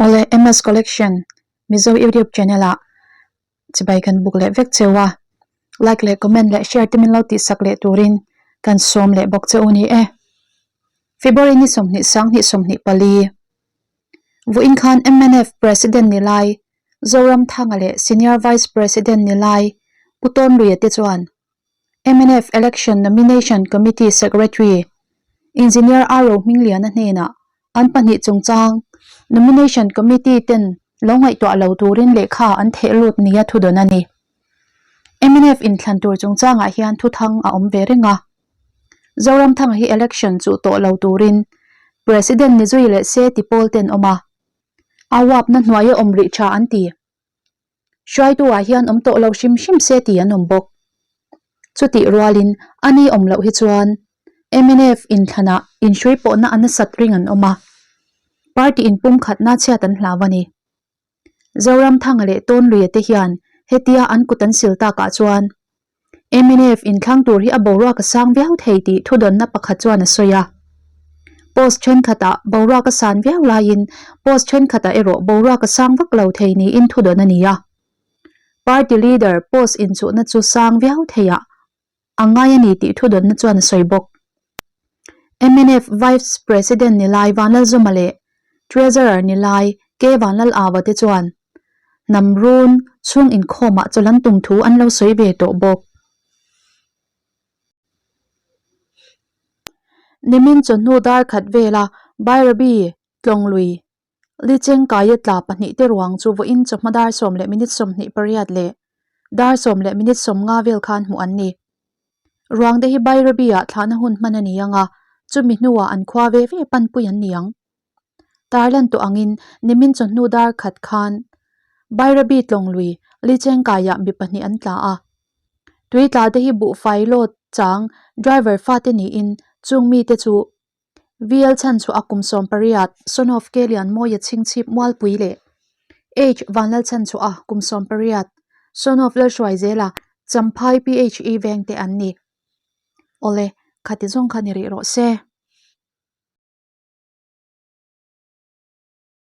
Awle MS Collection Mizo YouTube channel ah chibai kan buk leh vek cheu a, like leh comment leh share te min lo tihsak leh turin kan sawm leh bawk che u ni e. February ni 20 sanghnih 24 Vawiin khan mnf President ni lai Zoramthanga leh Senior Vice President ni lai Pu Tawnluia te chuan mnf Election Nomination Committee Secretary Engineer R Rohmingliana hnenah an pahnih chungchang Nomination Committee ten lo ngaihtuah lo turin lehkha an theh lut nia thudawn a ni. Mnf inthlan tur chungchangah hian thuthang a awm ve reng a. Zoramthanga hi election chuh tawh lo turin President ni zui leh se ti pawl ten awm a, a uapna hnuaia awm rih tha an ti. Hruaitu ah hian awm tawh lo hrim hrim se ti an awm bawk. Chutih rualin a ni awm loh hi chuan mnf inthlanah inhrui pawhna a nasat ring an awm a, party inpumkhatna chhiat an hlau a ni. Zoramthanga leh Tawnluia te hian hetia an kut an sil takah chuan mnf inthlang tur hi a boruak a sang viau thei tih thudawnna pakhat chuan a sawi a. Post thenkhatah boruak a san viau laiin post thenkhatah erawh boruak a sang vak lo thei niin thudawn a ni a. Party leader post inchuhna chu sang viau theiah a ngai a ni tih thudawnna chuan a sawi bawk. Mnf Vice President ni lai Vanlalzawma leh Treasurer ni lai K Vanlal-Ava te chuan hnam run chhung inkhawmah chawlh an tum thu an lo sawi ve tawh bawk. Nimin chawhnu dar khat vela Bairabi Tlawnglui Lichengkaia tla pahnihte ruang chu vawiin chawhma dar sawm leh minute 28 leh dar sawm leh minute 50 vel khan hmuh an ni. Ruangte hi Bairabi-ah thlahna hun hman a ni ang a, chumi hnuah an khua ve ve panpui an ni ang. Tarlan tawh angin nimin chawhnu dar khat khan Bairabi Tlawnglui Lichengkaiah mi pahnih an tla a. Tui tla te hi buhfai load chang driver fate niin chung mite chu VL chhan chhuah a kum 18, son of K Lianmawia chhingchhip Mualpui leh H Vanlal chhan chhuah a kum 18, son of Lalhruaizela Champhai PHE veng te an ni. Awle, khati zawng kha ni rih rawh se.